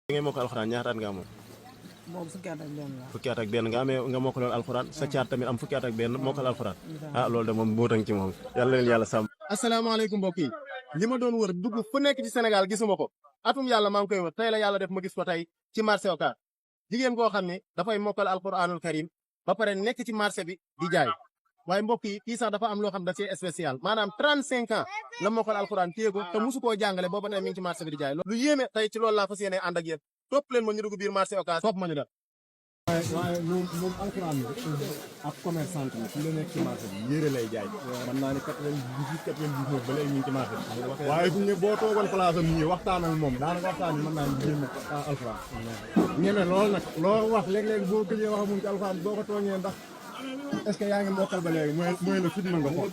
ngay mokkal alxuraan ñaata at nga amoon. boobu fukki at ak benn la. fukki at ak benn nga amee nga mokkaloon alxuraan sa caat tamit am fukki at ak benn mokkal alxuraan. ah loolu de moom bootang ci moom yàlla leen yàlla sàmm. asalaamaaleykum mbokk yi li ma doon wër dugg fu nekk ci Sénégal gisuma ko atum yàlla maa ngi koy wër tey la yàlla def ma gis ko tey ci marché Ocass jigéen koo xam ne dafay mokkal alxuraanul karim ba pare nekk ci marché bi di jaay waaye mbokk yi kii sax dafa am loo xam da cee spécial maanaam 35 ans la mokkal alxuraan téye ko te musu koo jàngale booba ne mi ngi ci marché bi di jaay lu yéeme tey ci loolu laa fas yéene ànd ak yéen topp leen ma ñu dugg biir marché Ocass topp ma ñu def waaye moom alxuraan bi ak commerçant bi su la nekk ci marché bi yére lay jaay man naa ni 98 99 ba léegi ñu ngi ci marché bi waaye fu ñu boo toogoon place am nii waxtaan ak moom daanaka waxtaan bi mën naa ni génn alxuraan ñeme loolu nag loo wax léeg-léeg boo gëjee wax moom ci alxuraan boo ko tooñee ndax est-ce que yaa ngi mokkal ba léegi mooy la fit na nga xool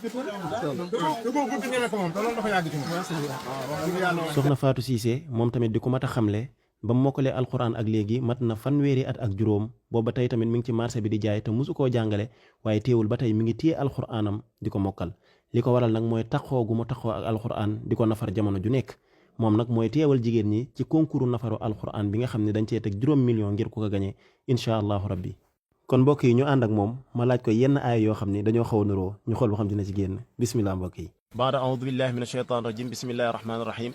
te boo bëgg ñeme ko moom te loolu dafa yàgg ci moom soxna Fatou Cissé moom tamit di ko mat a xamle ba mu mokkalee alxuraan ak léegi mat na fanweeri at ak juróom booba tey tamit mi ngi ci marché bi di jaay te mosu koo jàngale waaye téewul ba tey mi ngi téye alxuraanam di ko mokkal li ko waral nag mooy taxoo gu mu taxoo ak alxuraan di ko nafar jamono ju nekk moom nag mooy teewal jigéen ñi ci concours nafaru alxuraan bi nga xam ne dañ cee teg 5 millions ngir ku ko gañe incha allahu rabbi kon mbokk yi ñu ànd ak moom ma laaj ko yenn aaya yoo xam ne dañoo xaw a nuroo ñu xool boo xam dina ci génn bismillah mbokk yi baada audu billahi min ashaytan rajim bismillahi rahmani rahim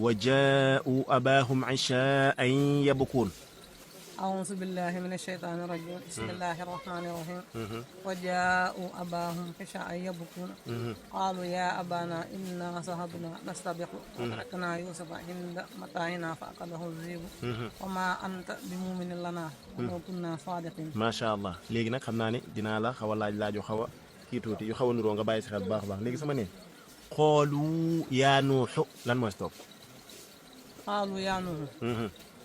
wa jaa'u abaahum ishaa'an yabkuun أعوذ بالله من الشيطان الرجيم بسم الله الرحمن الرحيم وجاءوا أباهم عشاء يبكون قالوا يا أبانا إنا ذهبنا نستبق وتركنا يوسف عند متاعنا فأخذه الذئب وما أنت بمؤمن لنا ولو كنا صادقين ما شاء الله léegi nag xam naa ne dinaa la xaw a laaj yu xaw a kii tuuti yu xaw a nuroo nga bàyyi si xel bu baax a baax léegi sama ne xoolu yaa nuuxu lan mooy stop قالوا يا نوح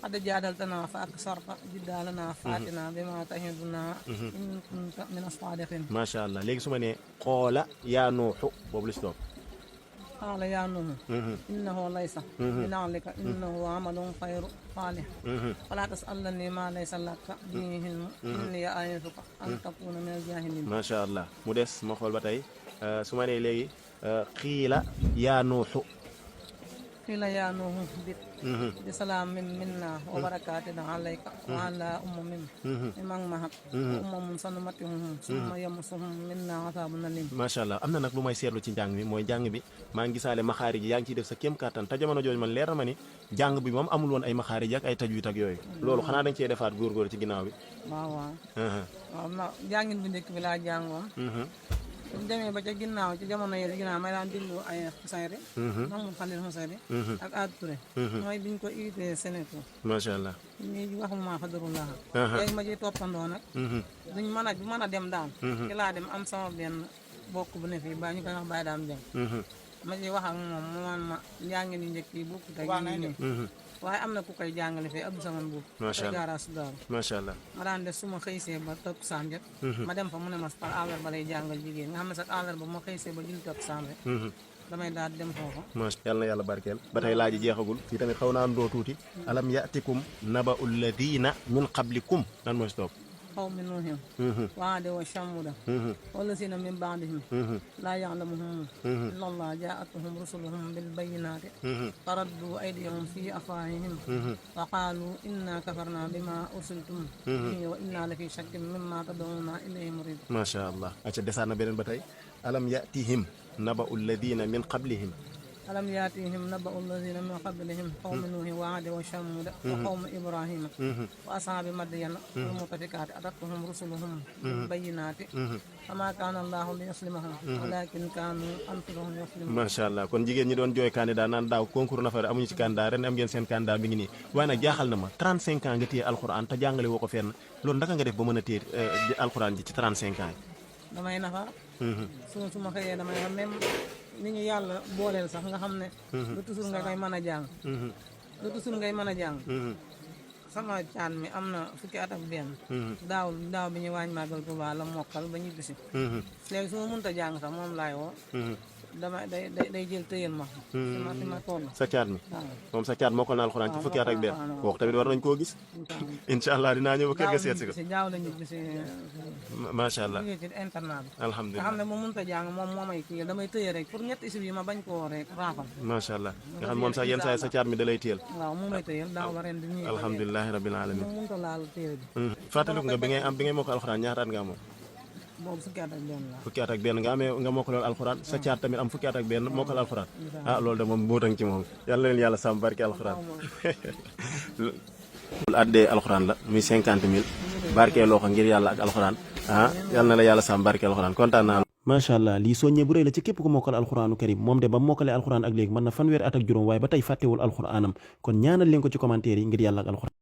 قد جادلتنا فأكثرت جدالنا فاتنا بما تعدنا إن كنت من الصادقين ما شاء الله léegi su ma nee xoola yaa nuuxu boobu la stop قال يا نوح إنه ليس من عملك إنه عمل غير صالح ولا تسألني ما ليس لك به علم إني أعظك أن تكون من الجاهلين ما شاء الله mu des ma xool ba tey su ma nee léegi xiila yaa nuuxu قيل يا نوح اهبط بسلام منا وبركات عليك وعلى ممن معك وأمم سنمتعهم ثم يمسهم منا عذاب أليم ما شاء الله am na nag lu may seetlu ci njàng mi mooy njàng bi maa ngi gisaale maxaarij yi yaa ngi ciy def sa kéem kàttan te jamono jooju man leer na ma ni njàng bi moom amul woon ay maxaarij ak ay tajwid ak yooyu loolu xanaa dañ cee defaat góorgóor ci ginnaaw bi waaw waaw jàngin bu njëkk bi laa jàngoon suñ demee ba ca ginnaaw ci jamono yi ginnaaw may daan déglu ay xusayri Mahmoud Khalil xusayri ak Ad Touré mooy biñ ko invité Sénégal macha allah ñi waxuma xadarullah léegi ma ciy toppandoo nag duñ mën a dem daam ci laa dem am sama benn bokk bu ne fii ba ñu koy wax bàyyi daam jëm ma ciy wax ak moom mu man ma njàngin yu njëkk yi bokkut ak yi nii waaye am na ku koy jàngale fii Abdou Saman Buub macha allah gaara su daaru macha allah ma daan def su ma xëysee ba topp saan jot ma dem fa mu ne ma par àllarba lay jàngal jigéen nga xam ne sax àllarba ma xëysee ba jul topp saan rek damay daal dem foofa yàlla na yàlla barkeel ba tey laaji jeexagul fii tamit xaw naa ndoo tuuti alam yatikum naba'u alladina min qablikum lan mooy stop قوم نوح وعاد وثمود والذين من بعدهم لا يعلمهم إلا الله جاءتهم رسلهم بالبينات فردوا أيديهم في أفواههم وقالوا إنا كفرنا بما أرسلتم به وإنا لفي شك مما تدعونا إليه مريب ما شاء الله أتى دسانا بين بتاي ألم يأتهم نبأ الذين من قبلهم ألم يأتهم نبأ الذين من قبلهم قوم نوح وعاد وثمود وقوم إبراهيم وأصحاب مدين والمؤتفكات أتتهم رسلهم بالبينات فما كان الله ليظلمهم ولكن كانوا أنفسهم يظلمون ما شاء الله kon jigéen ñi doon jooy candidat naan daaw concours Nafa amuñu ci candidat ren am ngeen seen candidat mi ngi nii waaye nag jaaxal na ma 35 ans nga téye alxuraan te jàngale woo ko fenn loolu ndaka nga def ba mën a téye alxuraan ji ci 35 ans yi damay nafa su ma xëyee damay wax même ni ñu yàlla booleel sax nga xam ne lu toujours nga koy mën a jàng lu toujours ngay mën a jàng sama caan mi am na fukki at ak benn daaw bi ñu waañ màggal Tuubaa la mokkal ba ñibbisi léegi su ma mënta jàng sax moom laay woo day jël tëyal ma fi ma toll sa caat mi waaw moom sa caat mokkal na alxuraan ci fukki at ak benn kooku tamit war nañ koo gis incha allah dinaa ñëw ba kër ga seet si ko jaaw la ñibbi si macha allah liggéey ci internat bi nga alhamdulilah xam ne moom mënut a jàng moom moo may kii damay tëye rek pour ñetti isib yi ma bañ koo rek raafal macha allah nga xam moom sax yenn saa yi sa caat mi da lay téyel waaw moom lay tëyal daaw ba ren di ñëw alhamdulilahi rabbil alamin moom mënut a laal téere bi fàttaliku nga bi ngay mokkal alxuraan ñaata at nga amoon boobu fukki at ak benn la fukki at ak benn nga mokkaloon alxuraan sa caat tamit am fukki at ak benn mokkal alxuraan ah loolu de moom mbóotang ci moom yàlla leen yàlla sàmm barke alxuraan loolu addee alxuraan la muy 50 000 barkee loo ko ngir yàlla ak alxuraan ah yàlla na la yàlla sàmm barke alxuraan kontaan naa macha allah lii soññee bu rëy la ci képp ku mokkal alxuraanu karim moom de ba mokkalee alxuraan ak léegi mën na fanweeri at ak juróom waaye ba tey fàttewul alxuraanam kon ñaanal leen ko ci commentaire yi ngir yàlla ak alxuraan